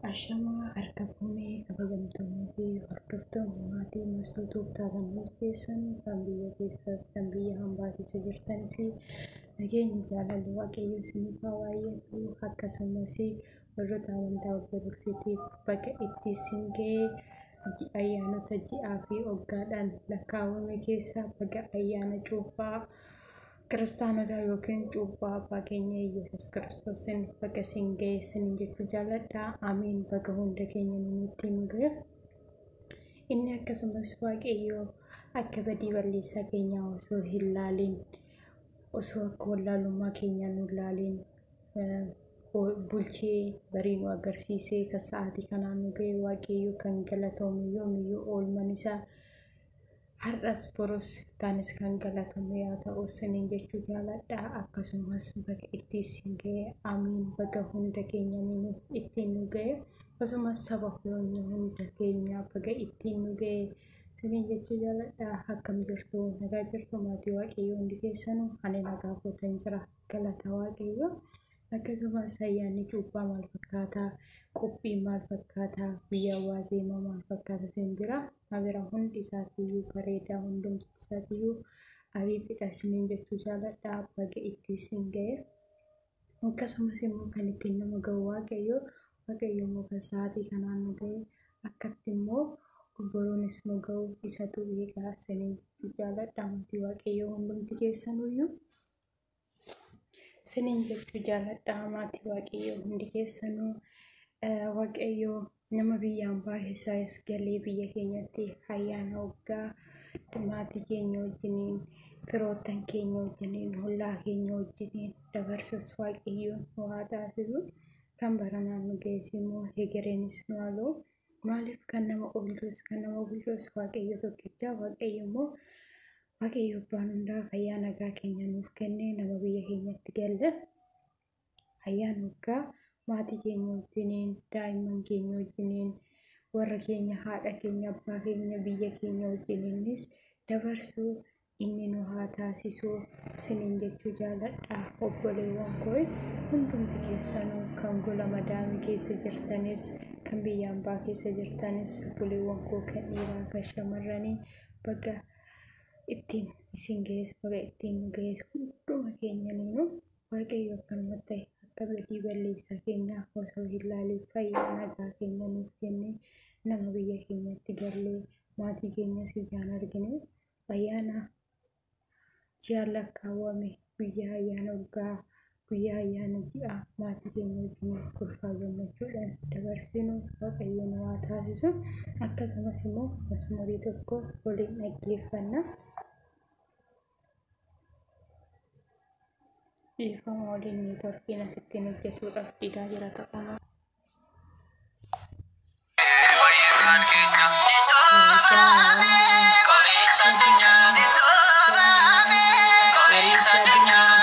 Ashamaa harka fuunee kabajamtoonnii fi hordoftoonni maatii Mastuu taatan hundi keessan kan biyya keessaas kan biyya hambaa keessa jirtanii fi nageenya jaalalli Waaqayyoo isiniif haa baay'atu. Akkasumas warroota amantaa Ortodoksiitiif baga itti isin ga'ee ayyaanota ji'aa fi waggaadhaan lakkaawame keessa baga ayyaana cuuphaa kiristaanotaa yookiin cuuphaa abbaa keenya Yesuus Kiristoosiin baga isin ga'e isiniin jechuu jaalladha. Ameen. Baga hunda keenya nutti nu ga'e. Inni akkasumas Waaqayyoo akka badii balleessaa keenyaa osoo hin laaliin, osoo akka wallaalummaa keenyaa nu laaliin bulchee barii nu agarsiisee kan sa'aatii kanaan nu ga'e Waaqayyo kan galatoomu yoomiyyuu oolman isaa har'as borus taanis kan galatoomu yaa ta'u isiniin jechuu jaaladha. Akkasumas baga itti isin ga'e. Amiin. Baga hunda keenya ittiin nu ga'e. Akkasumas saba hunda keenya baga ittiin nu ga'e isiniin jechuu jaaladha. Akkam jirtu? Nagaa jirtu maatii Waaqayyoo hundi keessanuu? Ani nagaa kootan jira, galata Waaqayyoo. Akkasumas ayyaanni cuuphaa maal fakkaata? Qophiin maal fakkaata? Guyyaa waazeemaa maal fakkaata isin bira? Bira hundi isaatiiyyuu bareedaa, hundumti isaatiiyyuu ariifidha isiniin jechuu jaaladha. Baga itti isin ga'e. Akkasumas immoo kan ittiin nama ga'u Waaqayyo. Waaqayyo immoo kan sa'aatii kanaan nu ga'e akkatti immoo boruunis nu ga'u isatu beekaa isiniin jechuu jaaladha. Maatii Waaqayyoo hundumti keessanuyyuu isiniin jechuu jaaladha. Maatii Waaqayyoo hundi keessanuu, Waaqayyoo nama biyya hambaa keessaas galee biyya keenyatti ayyaana waggaa maatii keenya wajjiniin, firoottan keenya wajjiniin, ollaa keenya wajjiniin dabarsus Waaqayyoon nu haa taasisu. Kan baranaan nu ga'es immoo hegereenis nu haa ga'u. Maaliif kan nama oolchus kan nama bulchus Waaqayyo tokkicha. Waaqayyo immoo Waaqayyo abbaan hundaa fayyaa nagaa keenya nuuf kennee nama biyya keenyatti galle ayyaana waggaa maatii keenya wajjiniin, daa'imman keenya wajjiniin, warra keenya, haadha keenya, abbaa keenya, biyya keenya wajjiniinis dabarsuu inni nu haa taasisu isiniin jechuu jaaladha. Obboleewwan koo hundumti keessanuu kan gola madaamii keessa jirtanis kan biyya hambaa keessa jirtanis, obboleewwan koo kan dhiiraa kan shamarranii, baga ittiin isin ga'es, baga ittiin nu ga'es hunduma keenyaniinuu. Waaqayyo akkanumatti akka badii balleessaa keenyaa osoo hin laaliin fayyaa nagaa keenya nuuf kennee nama biyya keenyatti gallee maatii keenyas ijaan argine ayyaana ji'aan lakkaawwame, guyyaa ayyaana waggaa, guyyaa ayyaana ji'aa maatii keenya wajjin kolfaa gammachuudhaan dabarsinu Waaqayyo nu haa taasisu. Akkasumas immoo masmurii tokko waliin dhaggeeffanna. Dhiifama waliin, neetworkiin asittiin hojjetuudhaaf didaa jira ta'uma. Fayyisaan keenya Qoricha addunyaa, qoricha addunyaa,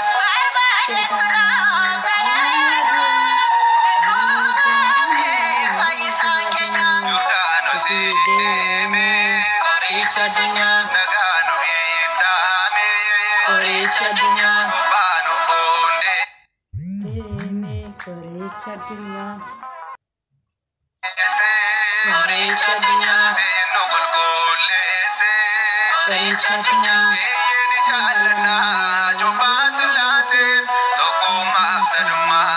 Yordaanos deeme qoricha addunyaa, nagaa nu dhaame qoricha addunyaa, cuuphaa nu fuundee Deeme qoricha addunyaa. Qoricha addunyaa, nu qulqulleesse. Qoricha addunyaa, Eeyyee, ni jaallannaa cuuphaa Sillaasee, tokkummaaf sadummaa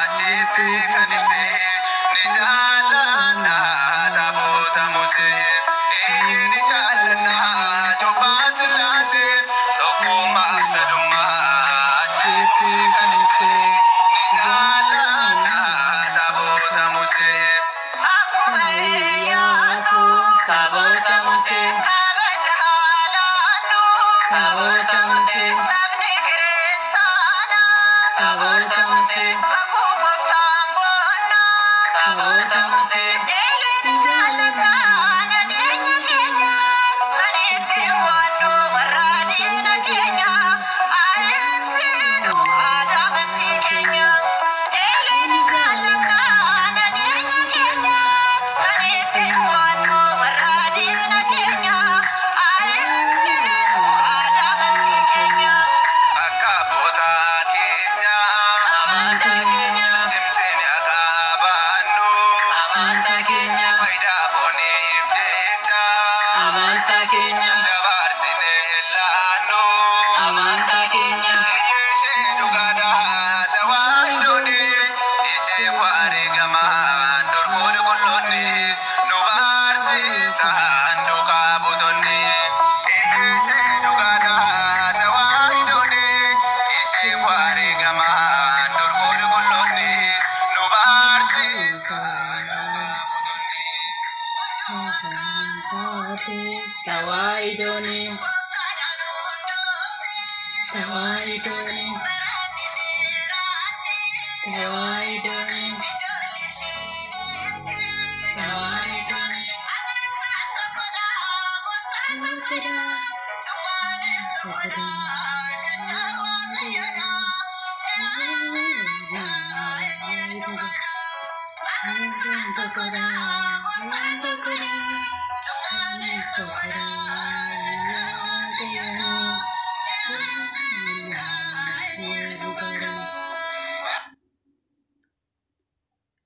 achitti kan ibse. Ni jaallannaa taabota Musee. Eeyyee, ni jaallannaa cuuphaa Sillaasee, tokkummaaf sadummaa achitti kan ibse. Ni jaallannaa taabota Musee. Akkuma Iyyaasuu taabota Musee, kabaja haalaannu taabota Musee, sabni kiristaanaa taabota Musee, kakuu gooftaan boonnaa. Taabota Musee, Eeyyee, ni jaallannaa nageenya keenya kan ittiin mo'annu warra diina keenya adeemsinu aadaa amantii keenya. Eeyyee, ni jaallannaa nageenya keenya kan ittiin mo'annu warra diina keenya adeemsinu aadaa amantii keenya. Akka abboota keenya amantaa keenya, cimsine akka baannu. Isheef wareegamaan dur qulqulloonni nu barsiisan duukaa buutonni. Ishee dhugaadhaa tawaahidoonni isheef wareegamaan dur qulqulloonni nu barsiisan duukaa buutonni. Tawaayidooni. Tawaayidooni. Tawaayidooni. Tawaayidooni.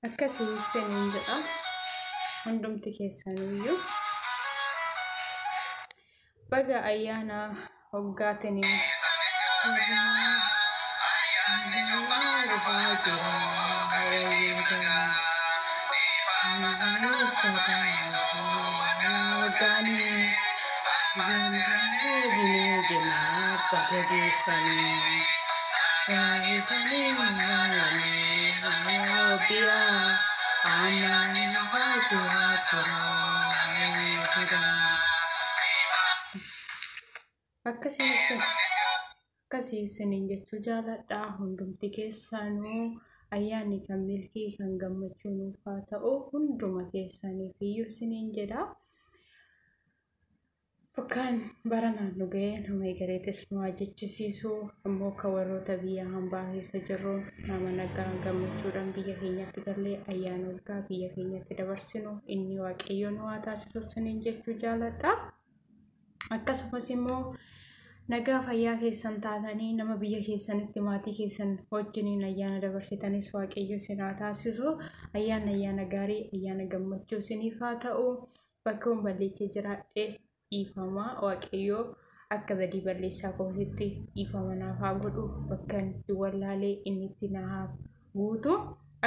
Akkasii isiniin jedha. Hundumti keessaniyyuu. Baga ayyaana waggaatiniin. Akkasii isiniin jechuu jaaladha. Hundumti keessanuu ayyaanni kan milkii kan gammachuu nuuf haa ta'u hunduma keessaniif iyyuu isiniin jedha. Bakkaan baranaan nu ga'e nama egereetis nu haa jechisiisu ammoo akka warroota biyya hambaa keessa jirru nama nagaa gammachuudhaan biyya keenyatti gallee ayyaana waggaa biyya keenyatti dabarsinu inni waaqayyo nu haa taasisu isiniin jechuu jaaladha. Akkasumas immoo nagaa fayyaa keessan taatanii nama biyya keessanitti maatii keessan wajjiniin ayyaana dabarsitanis waaqayyo isin haa taasisu. Ayyaana ayyaana gaarii ayyaana gammachuu isiniif haa ta'u. Bakka balleessee jiraadhe dhiifama waaqayyo akka badii balleessaa kootitti dhiifama naaf haa godhu. Bakka itti wallaalee inni itti naaf guutu.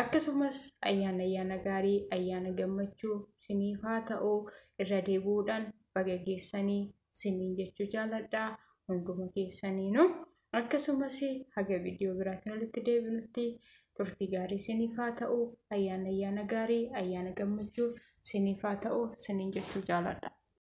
Akkasumas ayyaana ayyaana gaarii ayyaana gammachuu isiniif haa ta'u. Irra deebi'uudhaan baga geessanii isiniin jechuu jaaladha. Hunduma keessaniinuu akkasumas haga viidiyoo biraatiin walitti deebinutti turtii gaarii isiniif haa ta'u. Ayyaana ayyaana gaarii ayyaana gammachuu isiniif haa ta'u isiniin jechuu jaaladha.